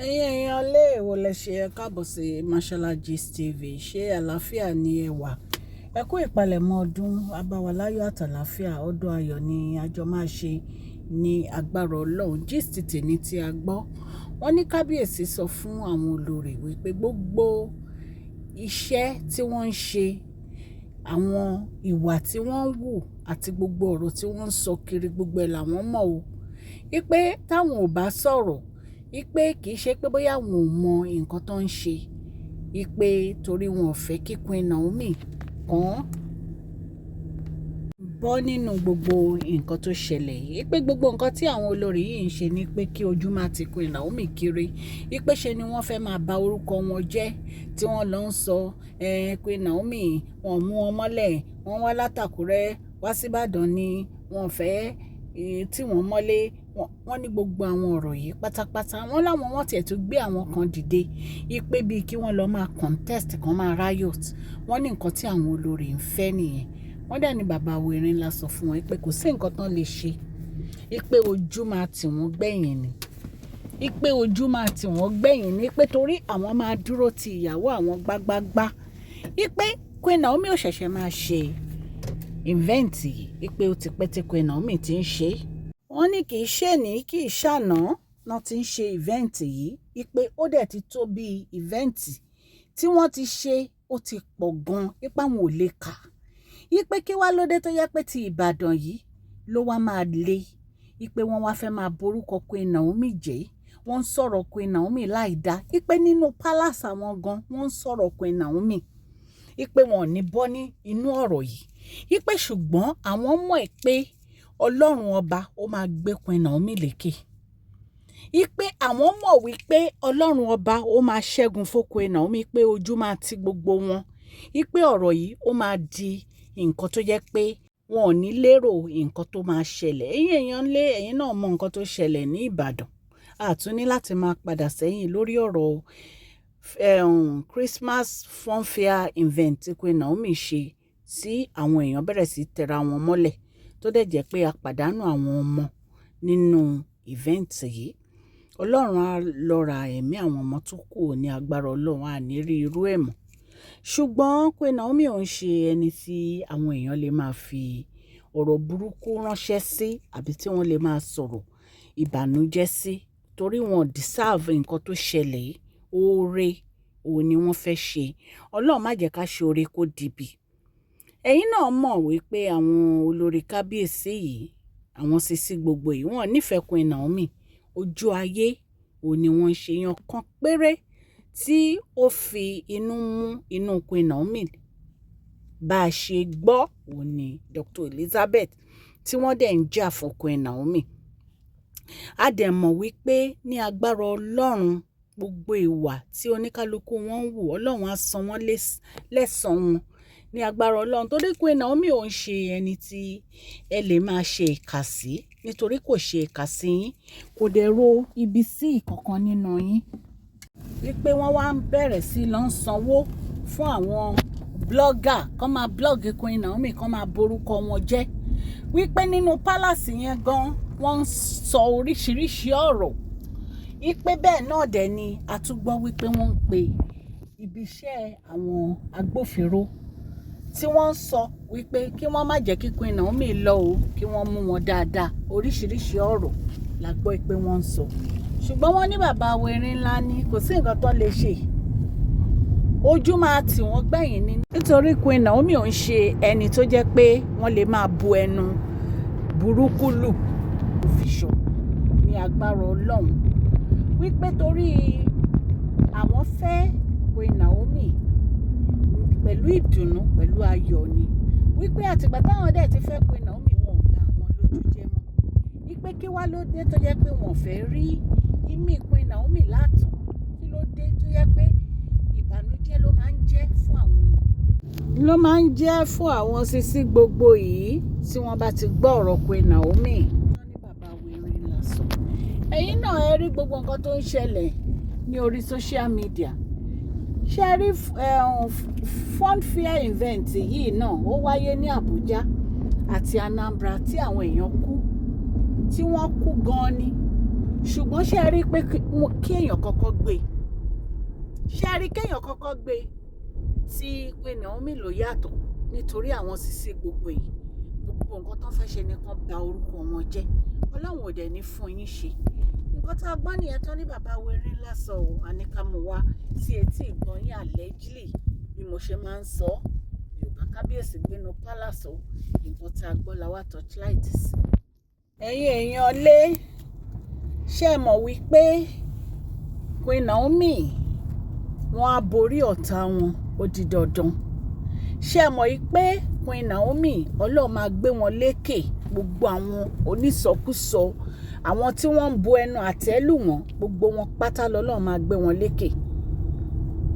Ẹ̀yin èèyàn lé, èwo lẹ ṣe? Ẹ káàbọ̀ sí Mashola Gist TV. Ṣé àlàáfíà ni ẹ wà? Ẹ kú ìpalẹ̀mọ́ ọdún, abáwaláyọ̀ àtàlàáfíà. Ọdún ayọ̀ ni àjọ máa ṣe ní agbára Ọlọ́run. Gist tèmi tí a gbọ́, wọ́n ní kábíyèsí sọ fún àwọn olórí wípé gbogbo iṣẹ́ tí wọ́n ń ṣe, àwọn ìwà tí wọ́n ń hù àti gbogbo ọ̀rọ̀ tí wọ́n ń sọ kiri, gbogbo ẹ̀ làwọn mọ̀ o. Wípé táwọn ò bá sọ̀rọ̀, wípé kì í ṣe pé bóyá àwọn ò mọ nǹkan tó ń ṣe, wípé torí wọn ò fẹ́ kí Queen Naomi kàn bọ́ nínú gbogbo nǹkan tó ṣẹlẹ̀ yìí, wípé gbogbo nǹkan tí àwọn olórí yìí ń ṣe ni pé kí ojú máa ti Queen Naomi kiri, wípé ṣe ni wọ́n fẹ́ máa ba orúkọ wọn jẹ́, tí wọ́n lọ ń sọ Queen Naomi, wọ́n mú wọn mọ́lẹ̀, wọ́n wá látàkúrẹ́ wá síbàdàn ni wọ́n fẹ́ tí wọ́n mọ́lé. Wọ́n ní gbogbo àwọn ọ̀rọ̀ yìí pátápátá, wọ́n láwọn wọ́n tiẹ̀ tún gbé àwọn kan dìde ipe bíi kí wọ́n lọ máa contest kan, máa riot. Wọ́n ní nǹkan tí àwọn olórí ń fẹ́ nìyẹn. Wọ́n dẹ̀ ní bàbá wẹ̀rin la sọ fún wọn pé kò sí nǹkan tán lè ṣe, ipe ojú máa tì wọ́n gbẹ̀yìn ni, ipe ojú máa tì wọ́n gbẹ̀yìn ni, pé torí àwọn máa dúró ti ìyàwó àwọn gbágbágbá, ipe Queen Naomi ò ṣẹ̀ṣẹ̀ máa ṣe event yìí, ipe ó ti pẹ́ tí Queen Naomi ti ń ṣe. Wọ́n ní kì í ṣe ní kì í ṣàná náà ti ń ṣe event yìí, ipe ó dẹ̀ ti tó bí event tí wọ́n ti ṣe, ó ti pọ̀ gan-an, ipa wọn ò lè kà, ipe kí wá lóde tó yẹ pé ti Ìbàdàn yìí ló wá máa le, ipe wọ́n wá fẹ́ máa borúkọ Queen Naomi jẹ́, wọ́n ń sọ̀rọ̀ Queen Naomi láì dá, ipe nínú palace àwọn gan wọ́n ń sọ̀rọ̀ Queen Naomi, ipe wọn ò ní bọ́ ní inú ọ̀rọ̀ yìí, ipe ṣùgbọ́n àwọn mọ̀ ẹ́ pé Ọlọ́run ọba ó máa gbé Queen Naomi lékè, ipe àwọn mọ̀ wípé Ọlọ́run ọba ó máa ṣẹ́gun fún Queen Naomi, pé ojú máa ti gbogbo wọn, ipe ọ̀rọ̀ yìí ó máa di nǹkan tó jẹ́ pé wọn ò ní lérò nǹkan tó máa ṣẹlẹ̀. Ẹ̀yin èèyàn lé, ẹ̀yin náà mọ nǹkan tó ṣẹlẹ̀ ní Ìbàdàn. A tún ní láti máa padà sẹ́yìn lórí ọ̀rọ̀ Christmas funfair event tí Queen Naomi ṣe, tí àwọn èèyàn bẹ̀rẹ̀ sí tẹra wọn mọ́lẹ̀, tó dẹ̀ jẹ́ pé a pàdánù àwọn ọmọ nínú event yìí. Ọlọ́run á lọ́ra ẹ̀mí àwọn ọmọ tó kù ní agbára Ọlọ́run, á ní rí irú ẹ̀ mọ́. Ṣùgbọ́n Queen Naomi ò ń ṣe ẹni tí àwọn èèyàn lè máa fi ọ̀rọ̀ burúkú ránṣẹ́ sí àbí tí wọ́n lè máa sọ̀rọ̀ ìbànújẹ́ sí, torí wọn deserve nǹkan tó ṣẹlẹ̀ yìí. Oore òun ni wọ́n fẹ́ ṣe. Ọlọ́run má jẹ́ ká ṣe oore kó dibi. Ẹ̀yin náà mọ̀ wípé àwọn olórí kábíyèsí yìí, àwọn sisi gbogbo yìí, wọ́n nífẹ̀ẹ́ Queen Naomi. Ojú ayé òun ni wọ́n ń ṣe. Yan kan péré tí ó fi inú mú inú Queen Naomi, bá a ṣe gbọ́, òun ni Dr. Elizabeth, tí wọ́n dẹ̀ ń jà fún Queen Naomi. A dẹ̀ mọ̀ wípé ní agbára Ọlọ́run, gbogbo ìwà tí oníkálukú wọn ń hù, Ọlọ́run á san wọ́n lẹ́san wọn ní agbára Ọlọ́run, torí Queen Naomi ò ń ṣe ẹni tí ẹ lè máa ṣe ìkà sí, nítorí kò ṣe ìkà sí yín, kò dẹ̀ ro ibi sí ìkankan nínú yín. Wípé wọ́n wá ń bẹ̀rẹ̀ sí lọ ń sanwó fún àwọn blogger kó máa blog Queen Naomi, kó máa borúkọ wọn jẹ́, wípé nínú palace yẹn gan wọ́n ń sọ oríṣiríṣi ọ̀rọ̀, wípé bẹ́ẹ̀ náà dẹ̀ ni a tún gbọ́ wípé wọ́n ń pe ibi iṣẹ́ àwọn agbófinró tí wọ́n ń sọ wípé kí wọ́n má jẹ́ kí Queen Naomi lọ o, kí wọ́n mú wọn dáadáa. Oríṣiríṣi ọ̀rọ̀ la gbọ́ pé wọ́n ń sọ, ṣùgbọ́n wọ́n ní bàbá wẹ̀rin ńlá ní kò sí nǹkan tó lè ṣe, ojú máa tì wọ́n gbẹ̀yìn ní, nítorí Queen Naomi ò ń ṣe ẹni tó jẹ́ pé wọ́n lè máa bu ẹnu burúkú lù fi ní agbára Ọlọ́run, wípé torí àwọn fẹ́ Queen Naomi pẹ̀lú ìdùnnú, pẹ̀lú ayọ̀ ni, wípé àtìgbà táwọn dẹ̀ ti fẹ́ Queen Naomi, wọn ò ga àwọn lójú jẹ́ mọ́, wípé kí wá ló dé tó jẹ́ pé wọ́n fẹ́ rí ìmí Queen Naomi látàn? Kí ló dé tó jẹ́ pé ìbànújẹ́ ló máa ń jẹ́ fún àwọn, ló máa ń jẹ́ fún àwọn sisi gbogbo yìí tí wọ́n bá ti gbọ́ ọ̀rọ̀ Queen Naomi? Wọ́n ní bàbá wẹ̀rin lásán. Ẹ̀yin náà ẹ rí gbogbo nǹkan tó ń ṣẹlẹ̀ ní orí social media. Ṣe rí funfair event yìí náà, ó wáyé ní Àbújá àti Anambra tí àwọn èèyàn kú, tí wọ́n kú gan-an ni. Ṣùgbọ́n ṣé ẹ rí i pé kí èèyàn kọ́kọ́ gbé, ṣé ẹ rí kéèyàn kọ́kọ́ gbé tí Queen Naomi ló yàtọ̀, nítorí àwọn sisi gbogbo yìí, gbogbo nǹkan tó fẹ́ ṣe ni kán bà orúkọ wọn jẹ́. Ọlọ́run ò dẹ̀ ní fún yín ṣe. Nǹkan tá a gbọ́ nìyẹn tán ní bàbá wẹ̀rin lásán o. Àníkàmú wá sí etí ìgbọ̀nyín, allegedly, bí mo ṣe máa ń sọ, mi ò bá kábíyèsí gbénu palace o. Nǹkan tá a gbọ́ la wá torchlight sí. Ẹ̀yin èèyàn lé, ṣé ẹ mọ̀ wípé Queen Naomi, wọ́n á borí ọ̀tá wọn, ó di dandan. Ṣé ẹ mọ̀ wípé Queen Naomi, Ọlọ́run máa gbé wọn lékè gbogbo àwọn onísọkúsọ, àwọn tí wọ́n ń bu ẹnu àtẹ́ lù wọ́n, gbogbo wọn pátá lọ́lọ́run máa gbé wọn lékè.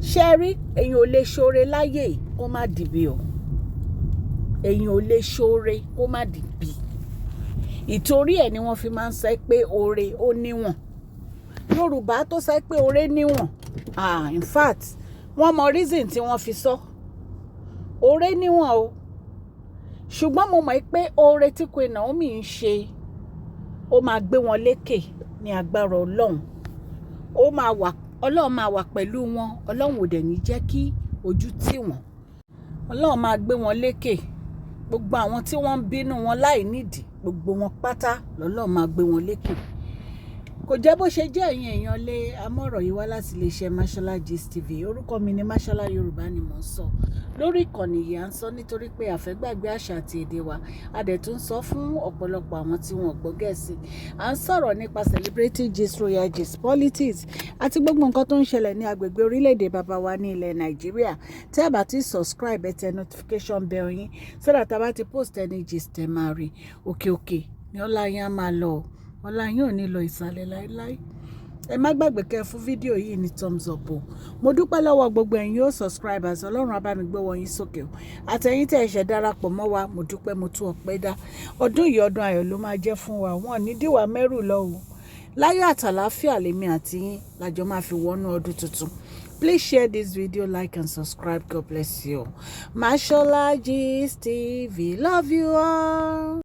Ṣé ẹ rí, èèyàn ò lè ṣoore láyè kó má dìbì o. Èèyàn ò lè ṣoore kó má dìbì. Ìtorí ẹ̀ ni wọ́n fi máa ń sọ pé oore ó níwọ̀n. Yorùbá tó sọ pé oore níwọ̀n, ah, in fact, wọ́n mọ reason tí wọ́n fi sọ oore níwọ̀n o. Ṣùgbọ́n mo mọ̀ pé oore tí Queen Naomi ń ṣe, ó máa gbé wọn lékè ní agbára Ọlọ́run. Ó máa wà, Ọlọ́run máa wà pẹ̀lú wọn. Ọlọ́run ò dẹ̀ ní jẹ́ kí ojú tì wọ́n. Ọlọ́run máa gbé wọn lékè. Gbogbo àwọn tí wọ́n ń bínú wọn láì nídìí, gbogbo wọn pátá lọ́lọ́run máa gbé wọn lékè. Kò jẹ́ bó ṣe jẹ́. Ẹ̀yin èèyàn lé, amọ̀rọ̀ yìí wá láti iléeṣẹ́ Mashola Gist TV. Orúkọ mi ni Mashola, Yorùbá ni mò ń sọ lórí ìkànnì yìí. À ń sọ nítorí pé àfẹ́gbàgbé àṣà àti èdè wa. A dẹ̀ tún sọ fún ọ̀pọ̀lọpọ̀ àwọn tí wọ́n gbọ́ Gẹ̀ẹ́sì. À ń sọ̀rọ̀ nípa celebrity gist, royal gist, politics àti gbogbo nǹkan tó ń ṣẹlẹ̀ ní agbègbè orílẹ̀-èdè bàbá wa ní ilẹ̀ Nàìjíríà. Tẹ́ ẹ bá ti subscribe, ẹ tẹ notification bell yín so that a bá ti post any gist, ẹ máa rí. Òkè òkè ní ọlá yín á máa lọ, ọlá yín ò ní lọ ìsàlẹ̀ láéláé. Ẹ má gbàgbé kẹ́ fún fídíò yìí ní thumbs up o. Mo dúpẹ́ lọ́wọ́ gbogbo ẹ̀yin yóò subscribers. Ọlọ́run á bá mi gbé wọn yín sókè o. Àtẹ̀yin tẹ́ ẹ ṣẹ̀ darapọ̀ mọ́ wa, mo dúpẹ́, mo tún ọpẹ́ dá. Ọdún yìí, ọdún ayọ̀ ló máa jẹ́ fún wa. Wọn ní díwà mẹ́rù lọ o. Láyọ̀ àtàláfíà lèmi àti yín lájọ máa fi wọnú ọdún tuntun. Please share this video, like and subscribe. God bless you. Mashola Gist TV, love you all.